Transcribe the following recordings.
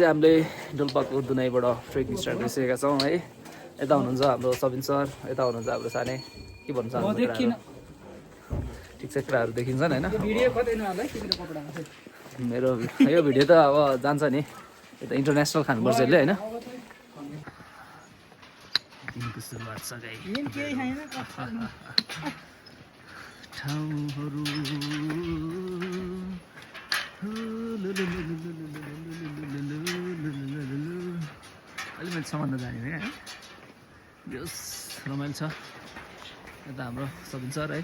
हामीले डोल्पाको दुनाईबाट trekking start गरिसकेका छौँ है। यता हुनुहुन्छ हाम्रो सबिन सर, यता हुनुहुन्छ हाम्रो साने। के भन्नु चाहनुहुन्छ? ठिक छ, केटाहरू देखिन्छन् होइन? मेरो यो भिडियो त अब जान्छ नि, यो त इन्टरनेसनल खानुपर्छ यसले होइन। दिनको सुरुवात छ गाई। ठाउँहरू अलि मैले सम्बन्ध जाने है, बेस रमाइलो छ। यता हाम्रो सबिन सर है।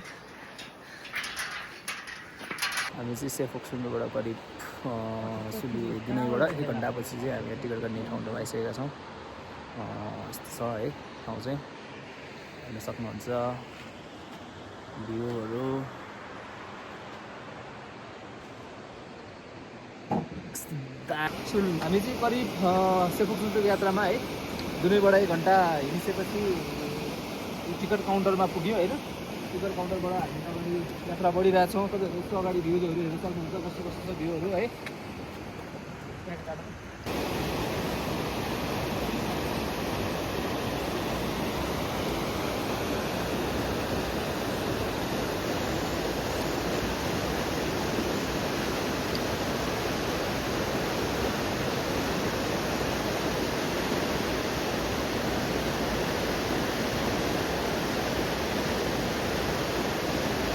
हामी चाहिँ सेफोक सुन्नुबाट करिब दिनैबाट 1 घन्टापछि चाहिँ हामी टिकट गर्ने ठाउँमा आइसकेका छौँ। यस्तो छ है ठाउँ चाहिँ, हेर्न सक्नुहुन्छ भ्यूहरू। हामी चाहिँ करिब सेफोक सुनको यात्रामा है दुनैबाट 1 घन्टा हिँडिसकेपछि टिकट काउन्टरमा पुग्यौँ होइन। टिकट काउन्टरबाट हामी अगाडि यात्रा बढिरहेछौँ। तपाईँहरू यसो अगाडि भ्यूजहरू हेर्न सक्नुहुन्छ, कस्तो कस्तो छ भ्यूहरू है।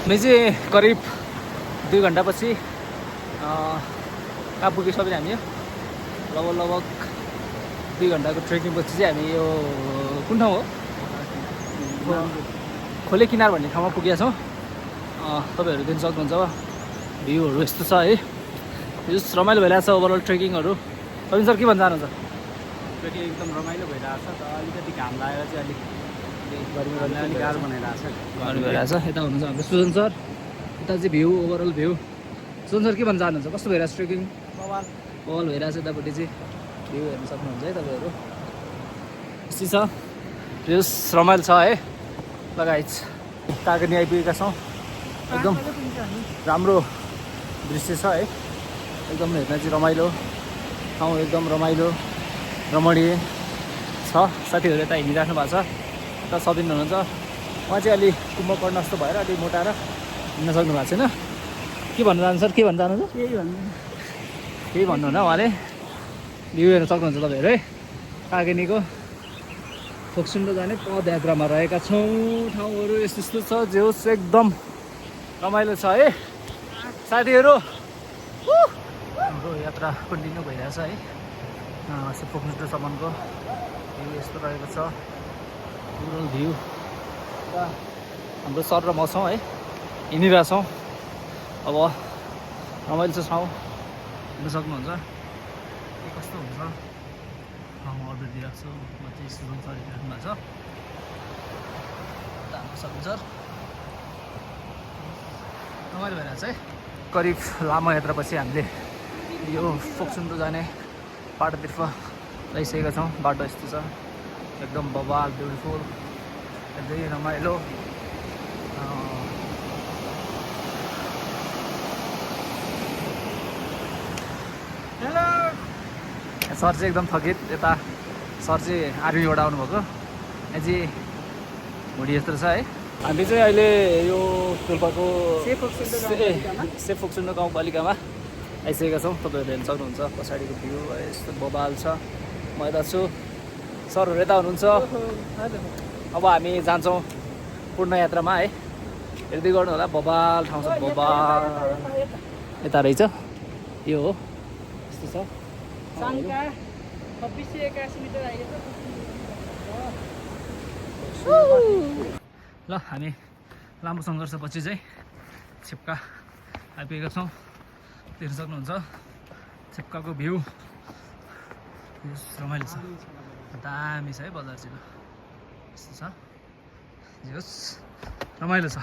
हामी चाहिँ करिब 2 घन्टापछि कहाँ पुग्यो सबै हामी। लगभग 2 घन्टाको ट्रेकिङ पछि चाहिँ हामी यो कुन ठाउँ हो, खोले किनार भन्ने ठाउँमा पुगेका छौँ। तपाईँहरू देख्न सक्नुहुन्छ भ्यूहरू यस्तो छ है। यो रमाइलो भइरहेछ ओभरअल ट्रेकिङहरू। सबिन सर के भन्न चाहनुहुन्छ? ट्रेकिङ एकदम रमाइलो भइरहेछ। तर अलिकति घाम लागेर चाहिँ अलिक गाह्रो बनाइरहेछ। यता हुनुहुन्छ हाम्रो सुजन सर, यता चाहिँ view overall view. Sujan sir के भन्न चाहनुहुन्छ? कस्तो भइरहेछ ट्रेकिङ? बवाल भइरहेछ। यतापट्टि चाहिँ भ्यू हेर्न सक्नुहुन्छ है तपाईँहरू। यस्तै छ, भ्यूज रमाइलो छ है। लगाइज कागनी आइपुगेका छौँ। एकदम राम्रो दृश्य छ है, एकदम हेर्न चाहिँ रमाइलो ठाउँ, एकदम रमाइलो रमणीय छ। साथीहरू यता हिँडिराख्नु भएको छ। यता सबिन हुनुहुन्छ, उहाँ चाहिँ अलि कुम्भकर्ण जस्तो भएर अलि मोटाएर हिँड्न सक्नु भएको छैन। के भन्नु चाहन्छ सर? के भन्न चाहनुहुन्छ? केही भन्नुहुन्न उहाँले। भ्यू हेर्न सक्नुहुन्छ तपाईँहरू है। कागनीको फोक्सुन्डो जाने पदयात्रामा रहेका छौँ। ठाउँहरू यस्तो यस्तो छ, जो एकदम रमाइलो छ है साथीहरू। हाम्रो यात्रा कन्टिन्यू भइरहेछ है। फोक्सुन्डोसम्मको भ्यू यस्तो रहेको छ, ओभरअल भ्यू। हाम्रो सर र म छौँ है, हिँडिरहेछौँ। अब रमाइलो छ ठाउँ, हेर्न सक्नुहुन्छ के कस्तो हुन्छ। ठाउँ अर्डर दिइरहेको छु म चाहिँ। सुजन सर हिँडिराख्नु भएको छ। हाम्रो सबिन सर रमाइलो भइरहेछ है। करिब लामो यात्रापछि हामीले यो फोक्सुन्डो जाने बाटोतर्फ गइसकेका छौँ। बाटो यस्तो छ, एकदम बवाल ब्युटिफुल, एकदमै रमाइलो। सर चाहिँ एकदम थकित। यता सर चाहिँ आर्मीबाट आउनुभएको, यहाँ चाहिँ भुँडी यस्तो छ है। हामी चाहिँ अहिले यो डोल्पाको सेफोक सुन्नु गाउँपालिकामा आइसकेका छौँ। तपाईँहरूले हेर्न सक्नुहुन्छ पछाडिको भ्यू यस्तो बवाल छ। म यता छु, सरहरू यता हुनुहुन्छ। अब हामी जान्छौँ पूर्ण यात्रामा है। हेर्दै गर्नु होला, बवाल ठाउँ छ, बवाल। यता रहेछ, यो हो, यस्तो छ। ल हामी लामो सङ्घर्षपछि चाहिँ छिप्का आइपुगेका छौँ। देख्न सक्नुहुन्छ छिप्काको भ्यू रमाइलो छ, दामी छ है। बजार चाहिँ यस्तो छ, होस् रमाइलो छ।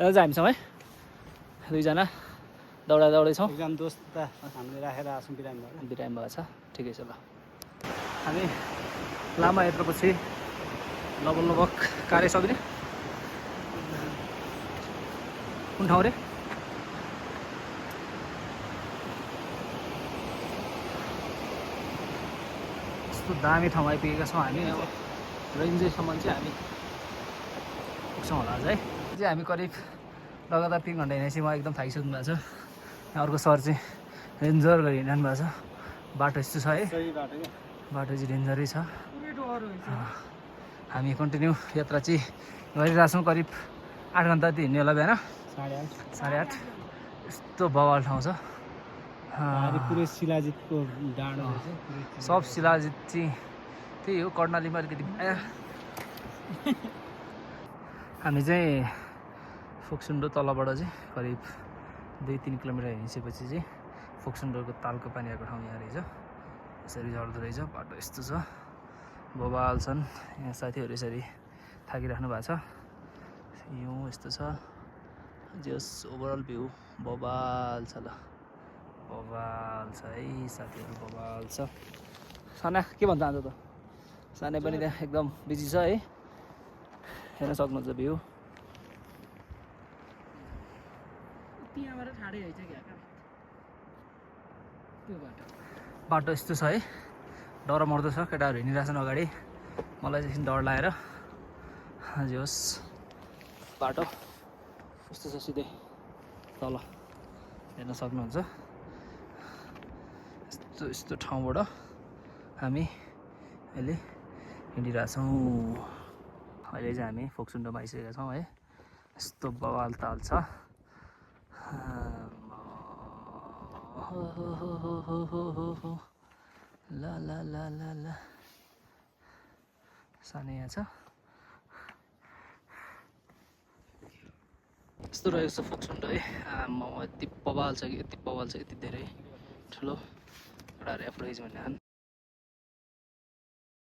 यता चाहिँ हामीसँग है 2 जना दौडैछौँ। एकजना दोस्त त हामीले राखेर आछौँ, बिरामी भएको छ। ठिकै छ। ल हामी लामो यात्रापछि लगभग कार्य सक्ने कुन ठाउँ रे? यस्तो दामी ठाउँ आइपुगेका छौँ हामी अब रेन्जेसम्म चाहिँ हामी पुग्छौँ होला आज है चाहिँ हामी करिब लगातार 3 घन्टा हिँडेपछि म एकदम थाकिसक्नु भएको छ यहाँ अर्को सर चाहिँ रेन्जर गरी हिँड्नु भएको छ बाटो यस्तो छ है सही बाटो क्या बाटो चाहिँ डेन्जरै छ हामी कन्टिन्यू यात्रा चाहिँ गरिरहेछौँ करिब 8 घन्टा जति हिँड्ने होला बिहान 8:30 यस्तो बवाल ठाउँ छ पुरै शिलाजितको डाँडो रहेछ सब शिलाजित चाहिँ त्यही हो कर्णालीमा अलिकति हामी चाहिँ फोक्सुन्डो तलबाट चाहिँ करिब 2-3 किलोमिटर हिँडिसकेपछि चाहिँ फोक्सुन्डोको तालको पानी आएको ठाउँ यहाँ रहेछ यसरी झर्दो रहेछ बाटो यस्तो छ बवाल छन् यहाँ साथीहरू यसरी थाकिराख्नु भएको छ यो यस्तो छ जस ओभरअल भ्यू बवाल छ ल बवाल छ है साथीहरू बवाल छ साना के भन्छ आज त सानै पनि त्यहाँ एकदम बिजी छ है हेर्न सक्नुहुन्छ भ्यू बाटो यस्तो छ है डर मर्दो छ केटाहरू हिँडिरहेछन् अगाडि मलाई चाहिँ डर लागेर जे होस् बाटो यस्तो छ सिधै तल हेर्न सक्नुहुन्छ यस्तो ठाउँबाट हामी अहिले हिँडिरहेछौँ अहिले चाहिँ हामी फोक्सुन्डोमा आइसकेका छौँ है यस्तो बवाल ताल छ ला ला ला ला ला सानै यहाँ छ यस्तो रहेको छ फोक्सुन्डो है यति बवाल छ कि यति बवाल छ यति धेरै ठुलो एउटा एभरेज भन्ने